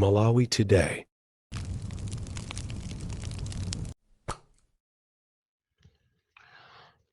Malawi Today.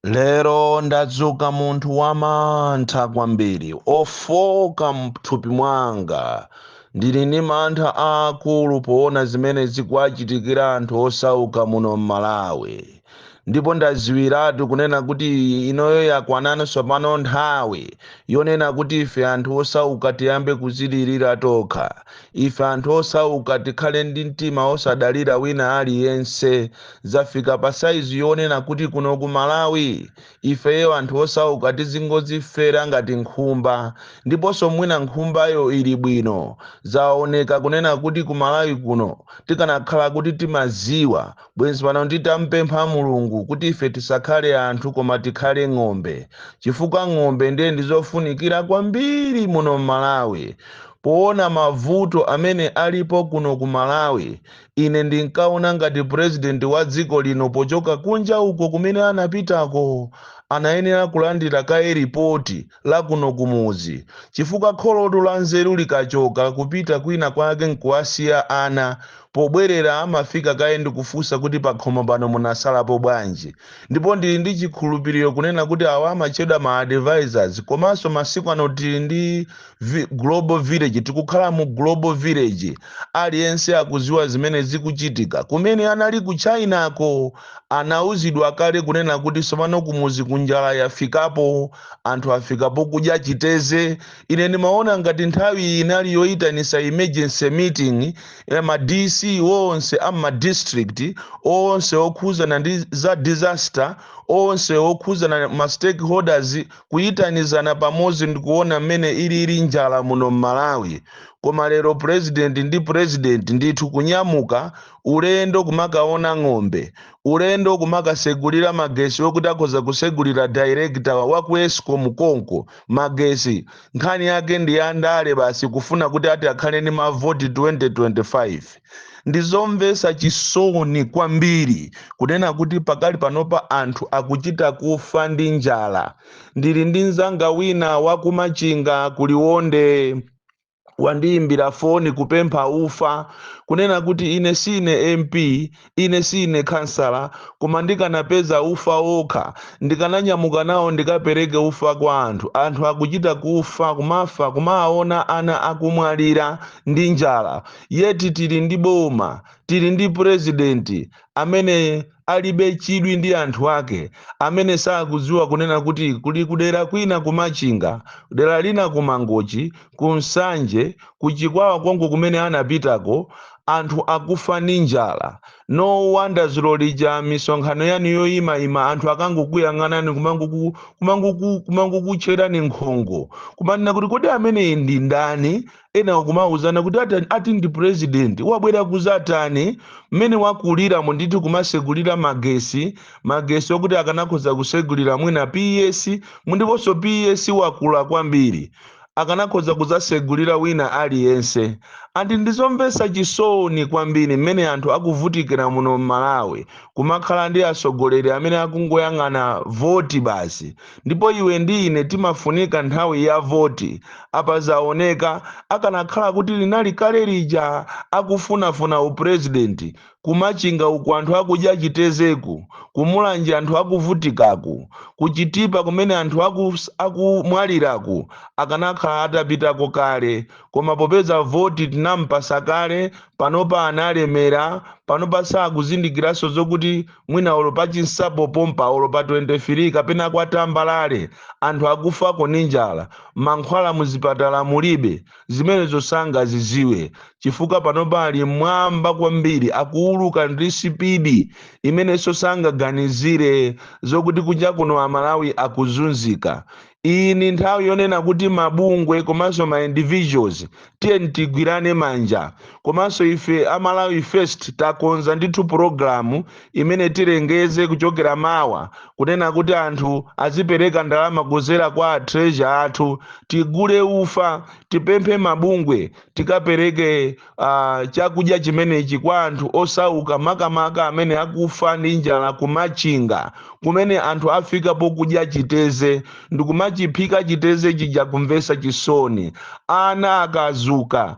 Lero ndadzuka munthu wamantha kwambiri, ofoka mthupi mwanga. Ndili ndi mantha aakulu poona zimene zikuwachitikira anthu osauka muno m'Malawi. Ndipo ndaziwiratu kunena kuti inoyo yakwananso pano nthawi yonena kuti ife anthu osauka tiyambe kuzilirira tokha. Ife anthu osauka tikhale ndi mtima osadalira wina aliyense. Zafika pa saizi yonena kuti kuno ku Malawi ifeyo anthu osauka tizingozifera ngati nkhumba, ndiponso mwina nkhumbayo ili bwino. Zaoneka kunena kuti ku Malawi kuno tikanakhala kuti timaziwa, bwenzi pano titampempha Mulungu kuti ife tisakhale anthu koma tikhale ng'ombe, chifukwa ng'ombe ndiye ndizofunikira kwambiri muno m'Malawi. Poona mavuto amene alipo kuno ku Malawi, ine ndinkaona ngati president wa dziko lino pochoka kunja uko kumene anapitako anayenera kulandira kaye ripoti la kuno kumuzi, chifukwa kholotu la nzeru likachoka kupita kwina kwake nkuwasiya ana, pobwerera amafika kaye ndikufunsa kuti pakhomo pano munasalapo bwanji. Ndipo ndili ndi chikhulupiriro kunena kuti awa amatchedwa ma advisors, komanso masiku ano tili ndi global village, tikukhala mu global village, aliyense akuziwa zimene zikuchitika. Kumene anali ku Chinako anauzidwa kale kunena kuti tsopano kumuzi kunjala yafikapo, anthu afikapo kudya chiteze. Ine ndimaona ngati nthawi inali yoyitanisa emergency meeting ya ma DC onse a ma district onse okhuzana ndi za disaster, onse okhuzana ma stakeholders, kuyitanizana pamodzi ndikuona mmene ilili njala muno m'Malawi. Koma lero president ndi president ndithu kunyamuka ulendo kumakaona ng'ombe, ulendo kumakasegulira magesi okuti akhoza kusegulira director wa ku Escom konko magesi. Nkhani yake ndi ya ndale basi, kufuna kuti ati akhale ndi mavoti 2025. Ndizomvetsa chisoni kwambiri kunena kuti pakali panopa anthu akuchita kufa ndi njala. Ndili ndi mzanga wina wakumachinga kuliwonde, wandiyimbira foni kupempha ufa, kunena kuti ine sine MP, ine sine kansala, koma ndikanapeza ufa wokha ndikananyamuka nawo ndikapereke ufa kwa anthu. Anthu akuchita kufa, kumafa, kumaona ana akumwalira ndi njala, yeti tili ndi boma, tili ndi president amene alibe chidwi ndi anthu ake, amene sakudziwa kunena kuti kuli kudera kwina kumachinga, dera lina kumangochi, kunsanje, kuchikwawa konko kumene anapitako, anthu akufa ndi njala. No wonder dzulo lija misonkhano yanu yoyimayima anthu akangokuyang'anani kumangokutcherani nkhongo, kumanena kuti kodi ameneyi ndi ndani? Ena kumauzana kuti ati ndi president wabwera kuzatani, mmene wakuliramo ndithu kumasegulira magesi, magesi okuti akanakhoza kusegulira mwina PS, ndiponso PS wakula kwambiri, akanakhoza kuzasegulira wina aliyense. Anti ndizomvetsa chisoni kwambiri mmene anthu akuvutikira muno m'Malawi, kumakhala ndi atsogoleri amene akungoyang'ana voti basi. Ndipo iwe ndi ine timafunika nthawi ya voti. Apa zaoneka, akanakhala kuti linali kale lija akufunafuna upresident, kumachinga uku anthu akudya chitezeku, kumulanje anthu akuvutikaku, kuchitipa kumene anthu akumwaliraku, akanakhala atapitako kale. Koma popeza voti tinampasa kale, panopa analemera, panopa sakuzindikiranso zokuti mwina olo pa chinsapo pompa, olo pa 23 kapena kwa tambalale anthu akufako ndi njala, mankhwala muzipatala mulibe, zimenezo sangaziziwe chifukwa panopa ali mwamba kwambiri, akuuluka ndi sipidi imenenso sangaganizire zokuti kunja kuno Amalawi akuzunzika. Iyi ni nthawi yonena kuti mabungwe komanso ma individuals tiye tigwirane manja. Komanso ife a Malawi First takonza ndithu programu imene tilengeze kuchokera mawa, kunena kuti anthu azipereka ndalama kuzera kwa treasurer athu, tigule ufa, tipemphe mabungwe tikapereke chakudya chimenechi kwa anthu osauka, makamaka amene akufa ndi njala kumachinga kumene anthu afika pokudya chiteze ndikumachiphika chiteze chija. Kumvesa chisoni, ana akazuka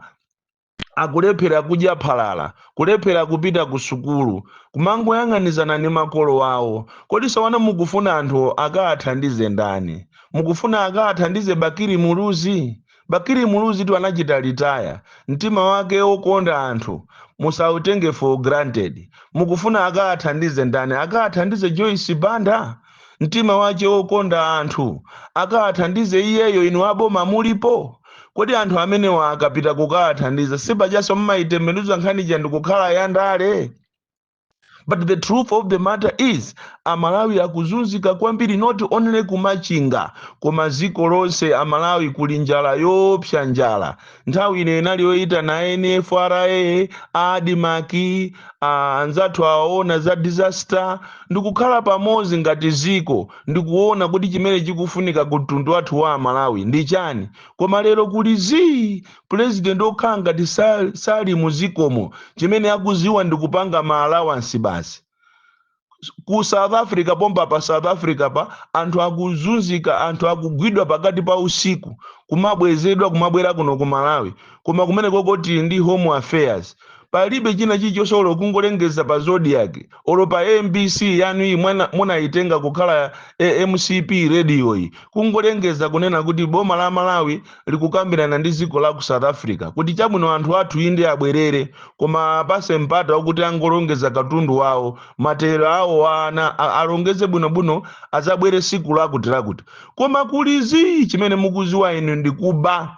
Akulephera kudya phalala, kulephera kupita ku sukulu, kumangoyang'anizana ndi makolo awo. Kodi sawana mukufuna anthu akathandize ndani? Mukufuna akathandize Bakili Muluzi? Bakili Muluzi tu anachita retire. Mtima wake wokonda anthu musautenge for granted. Mukufuna akathandize ndani? Akathandize Joyce Banda? Mtima wake wokonda anthu akathandize iyeyo? Inu aboma mulipo. Kodi anthu amenewa akapita kukathandiza, sipachaso mmayitembenuza nkhani ija ndikukhala yandale? But the truth of the matter is, Amalawi akuzunzika kwambiri, not only kumachinga koma ziko lonse. Amalawi kuli njala yoopsa, njala. Nthawi ino inali yoyitana NFRA, ADMARC, anzathu aona za disaster, ndikukhala pamodzi ngati ziko ndikuona kuti chimene chikufunika ku mtundu wathu wa Amalawi ndi chani. Koma lero kuli zii, president okhala ngati sali muzikomo, chimene akuziwa ndikupanga ma allowance basi. Ku South Africa pompa, pa South Africa pa, anthu akuzunzika, anthu akugwidwa pakati pa usiku, kumabwezedwa, kumabwera kuno ku Malawi. Koma kumene koko tili ndi Home Affairs, palibe china chilichonse, olo kungolengeza pa Zodiak olo pa MBC yanu iyi munayitenga kukhala MCP radio iyi, kungolengeza kunena kuti boma la Malawi likukambirana ndi dziko la ku South Africa kuti chabwino, anthu athu inde abwerere, koma apase mpata wakuti angolongeza katundu wawo, matero awo ana alongeze bwinobwino, azabwere siku lakuti lakuti. Koma kulizi, chimene mukuziwa inu ndikuba.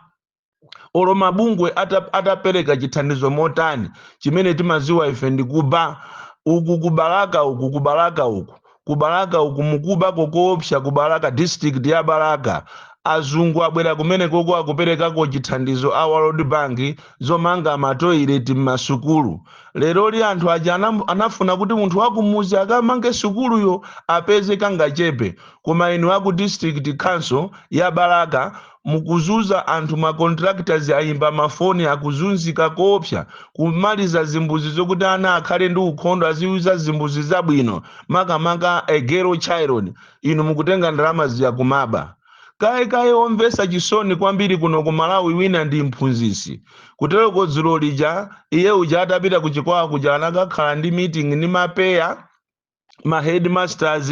Olo mabungwe atapereka chithandizo motani, chimene timaziwa ife ndikuba. Uku kubalaka, uku kubalaka, uku kubalaka, uku mukuba kokoopsa. Kubalaka, district ya Balaka, azungu abwera kumene koko, akuperekako chithandizo a World Bank zomanga matoileti m'masukulu. Leroli anthu aja anafuna kuti munthu wakumuzi akamange sukuluyo apeze kangachepe, koma inu aku district council ya Balaka mukuzuza anthu. Ma contractors ayimba mafoni, akuzunzika koopsa. Kumaliza zimbuzi zokuti ana akhale ndi ukhondo, aziuza zimbuzi zabwino, makamaka a girl child, inu mukutenga ndalama ziya kumaba. Kaye omvesa chisoni kwambiri kuno ku Malawi wina ndi mphunzisi. Kutereko dzulo lija iye uja atapita kuchikwawa kuja, anakakhala ndi meeting ndi mapeya, ma headmasters,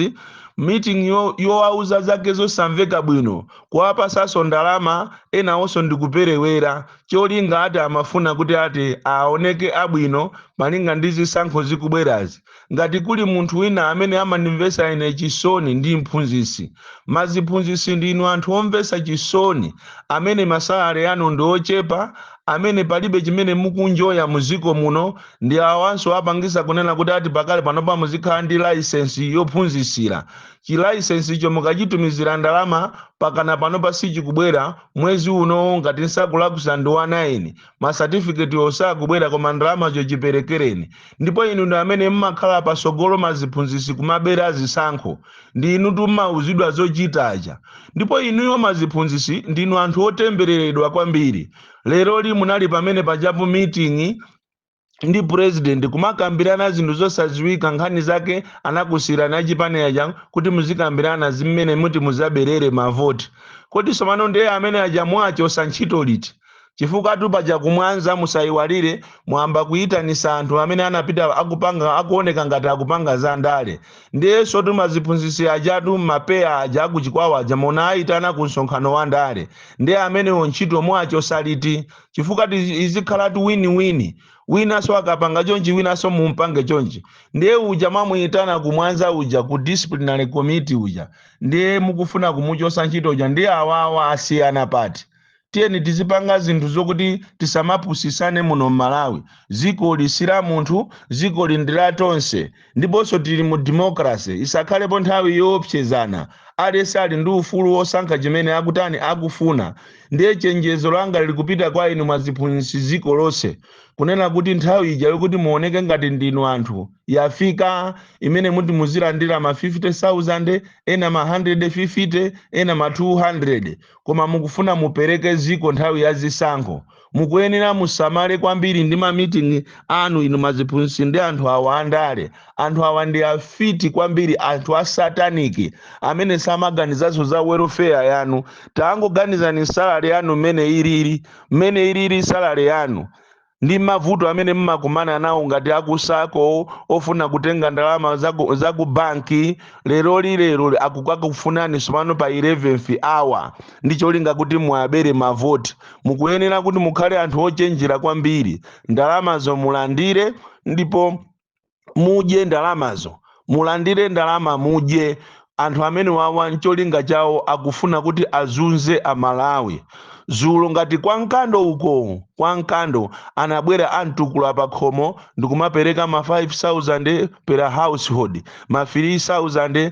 meeting yowauza zake zosamveka bwino, kuwapasanso ndalama enawonso ndikuperewera. Cholinga ati amafuna kuti ati aoneke abwino malinga ndi zisankho zikubwerazi. Ngati kuli munthu wina amene amandimvesa ine chisoni ndi mphunzisi. Maziphunzisi ndinu anthu omvesa chisoni, amene ma salary anu ndi ochepa, amene palibe chimene mukunjoya muziko muno. Ndi awanso apangisa kunena kuti ati pakale panopa muzikhala ndi license yophunzisira. Chi license icho mukachitumizira ndalama, pakana panopa sichikubwera. Mwezi uno, ngati nsakulakusa, ndi wa 9, ma certificate osakubwera, koma ndalamacho chiperekereni. Ndipo inu ndi amene mmakhala pasogolo, maziphunzisi, kumabera zisankho. Ndi inu tummauzidwa zochitacha. Ndipo inuyo maziphunzisi ndinu anthu otembereredwa kwambiri. Leroli munali pamene pajapo meeting ndi president, kumakambirana zinthu zosadziwika. Nkhani zake anakusiyirani achipani aja kuti muzikambirana zimene muti muzaberere mavoti. Kodi somano ndiye amene aja mwachosa ntchito liti? Chifukwa tu paja kumwanza, musayiwalire, mwamba kuyitanisa anthu amene anapita akupanga, akuoneka ngati akupanga za ndale. Ndiyenso tumaziphunzisi ajatu, mapeya aja akuchikwawa aja, mona ayitana ku msonkhano wa ndale. Ndiye amenewo ntchito mwachosa liti? Chifukwa izikhalatu win-win, winanso akapanga chonchi, winanso mumpange chonchi. Ndiye uja mwamuyitana kumwanza uja, ku disciplinary committee uja, ndiye mukufuna kumuchosa ntchito uja, ndiye awawa asiyana pati? Tiyeni tizipanga zinthu zokuti tisamapusisane muno m'Malawi. Ziko lisira munthu, ziko ndi la tonse, ndiponso tili mu democracy. Isakhalepo nthawi yoopsezana. Aliyense ali ndi ufulu wosankha chimene akutani, akufuna. Ndiye chenjezo langa likupita kwa inu mwaziphunzitsi ziko lonse, kunena kuti nthawi ija yokuti muoneke ngati ndinu anthu yafika, imene muti muzilandira ma 50,000, ena ma 150, ena ma 200, koma mukufuna mupereke ziko nthawi ya zisankho. Mukuyenera musamale kwambiri ndi ma meeting anu inu maziphunzitsi ndi anthu awa andale. Anthu awa ndi afiti kwambiri, anthu a satanic amene samaganizanso za welfare yanu. Tangoganizani salary yanu mmene ilili, mmene ilili salary yanu. Ndi mavuto amene mmakumana nawo ngati aku SACCO ofuna kutenga ndalama za ku banki, leroli lero akukakufunani sopano pa 11th hour ndi cholinga kuti muabere mavoti. Mukuyenera kuti mukhale anthu ochenjera kwambiri. Ndalamazo mulandire ndipo mudye ndalamazo, mulandire ndalama mudye. Anthu amene wawa ncholinga chawo akufuna kuti azunze Amalawi. Zulo ngati kwa Mkando uko, kwa Mkando anabwera amtukula pa khomo ndikumapereka ma 5000 per household, ma 3000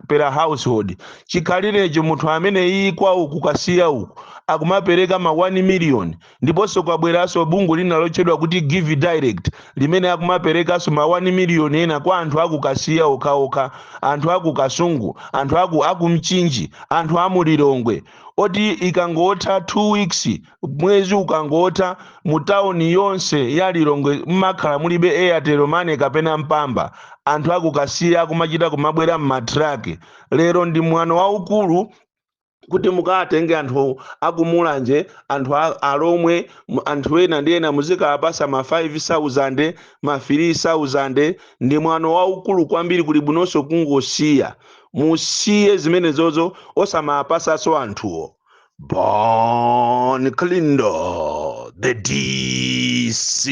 per household. Chikhalirecho munthu amene iyi kwawo kukasiya uku akumapereka ma 1 million. Ndiponso kwabweranso bungwe lina lotchedwa kuti Give Direct limene akumaperekanso ma 1 million ena kwa anthu akukasiya okhaokha, anthu akuKasungu, anthu aku Mchinji, anthu amuLilongwe, oti ikangotha 2 weeks, mwezi ukangotha, mu tawuni yonse ya Lilongwe mmakhala mulibe Airtel Money kapena Mpamba. Anthu akukasiya akumachita kumabwera mmatraki. Lero ndi mwano waukulu kuti mukatenge anthu akuMulanje, anthu Alomwe, anthu ena ndi ena, muzikapasa ma 5000, ma 3000. Ndi mwano waukulu kwambiri. Kuli bwinonso kungosiya, musiye zimenezozo, osamapasaso anthuwo. Bon Kalindo, the DC.